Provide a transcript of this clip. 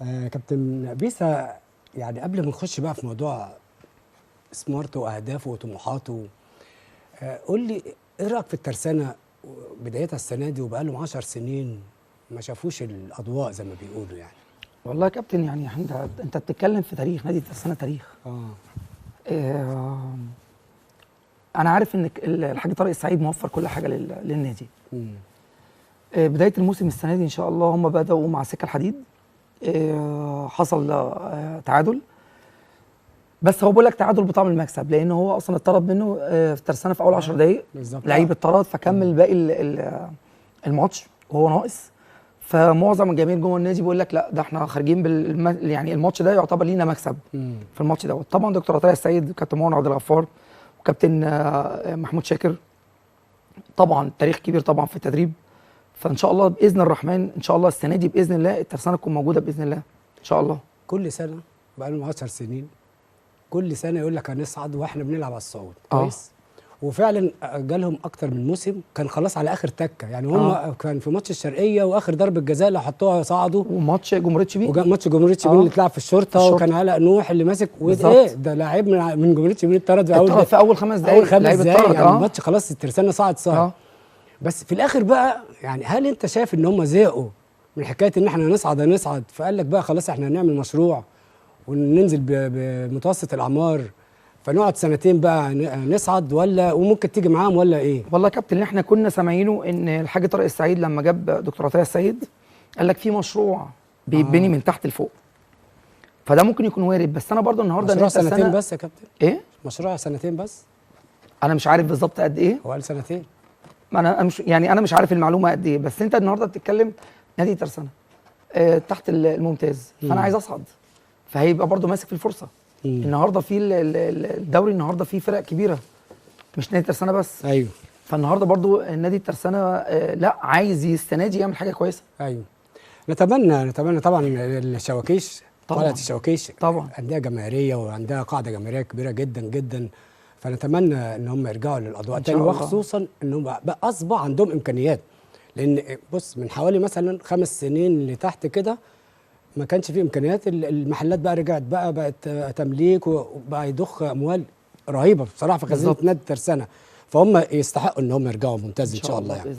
كابتن بيسا، يعني قبل ما نخش بقى في موضوع سمارت واهدافه وطموحاته، قول لي ايه رايك في الترسانه بدايتها السنة دي وبقى لهم 10 سنين ما شافوش الاضواء زي ما بيقولوا يعني. والله يا كابتن يعني انت بتتكلم في تاريخ نادي الترسانه، تاريخ. انا عارف ان الحاج طارق السعيد موفر كل حاجة للنادي. بداية الموسم السنة دي ان شاء الله هم بداوا مع سكة الحديد، حصل تعادل، بس هو بيقول لك تعادل بطعم المكسب، لان هو اصلا اتطرد منه في الترسانه في اول 10 دقائق لعيب اتطرد، فكمل باقي الماتش وهو ناقص. فمعظم الجماهير جوه النادي بيقول لك لا ده احنا خارجين يعني الماتش ده يعتبر لينا مكسب في الماتش دوت. طبعا دكتور عطية السيد وكابتن مروان عبد الغفار وكابتن محمود شاكر، طبعا تاريخ كبير طبعا في التدريب. فان شاء الله باذن الرحمن ان شاء الله السنة دي باذن الله الترسانه تكون موجودة باذن الله ان شاء الله. كل سنة بقى لهم 10 سنين كل سنة يقول لك هنصعد واحنا بنلعب على الصعود. كويس. وفعلا جالهم اكتر من موسم كان خلاص على اخر تكه، يعني هم كان في ماتش الشرقية واخر ضربه جزاء اللي حطوها صعدوا، وماتش جمهورية شبين، وماتش جمهورية شبين اللي اتلعب في الشرطة، وكان علاء نوح اللي ماسك، وايه ده لاعب من جمهورية شبين اتطرد في اول 5 دقائق، اول 5 دقائق يعني الماتش خلاص الترسانه صعد. بس في الاخر بقى يعني هل انت شايف ان هم زهقوا من حكاية ان احنا هنصعد، فقال لك بقى خلاص احنا هنعمل مشروع وننزل بمتوسط الاعمار، فنقعد سنتين بقى نصعد، ولا وممكن تيجي معاهم ولا ايه؟ والله يا كابتن اللي احنا كنا سامعينه ان الحاج طارق السعيد لما جاب دكتور عطية السيد قال لك في مشروع بيتبني من تحت لفوق، فده ممكن يكون وارد. بس انا برضو النهارده مشروع سنتين بس يا كابتن؟ ايه؟ مشروع سنتين بس؟ انا مش عارف بالظبط قد ايه، هو قال سنتين، ما انا مش يعني انا مش عارف المعلومة قد ايه. بس انت النهارده بتتكلم نادي ترسانه تحت الممتاز، فانا عايز اصعد، فهيبقى برضو ماسك في الفرصة. النهارده في الدوري، النهارده في فرق كبيرة مش نادي الترسانه بس. ايوه. فالنهارده برضو النادي الترسانه لا عايز السنة دي يعمل حاجة كويسة. ايوه. نتمنى طبعا الشواكيش، قلعه الشواكيش طبعا عندها جماهيرية وعندها قاعدة جماهيرية كبيرة جدا جدا، فنتمنى ان هم يرجعوا للاضواء تاني، وخصوصا ان هم بقى اصبح عندهم امكانيات. لان بص من حوالي مثلا 5 سنين لتحت كده ما كانش فيه امكانيات، المحلات بقى رجعت بقى بقت تمليك وبقى يضخ اموال رهيبة بصراحة في خزينة نادي الترسانه، فهم يستحقوا ان هم يرجعوا ممتاز ان شاء الله يعني.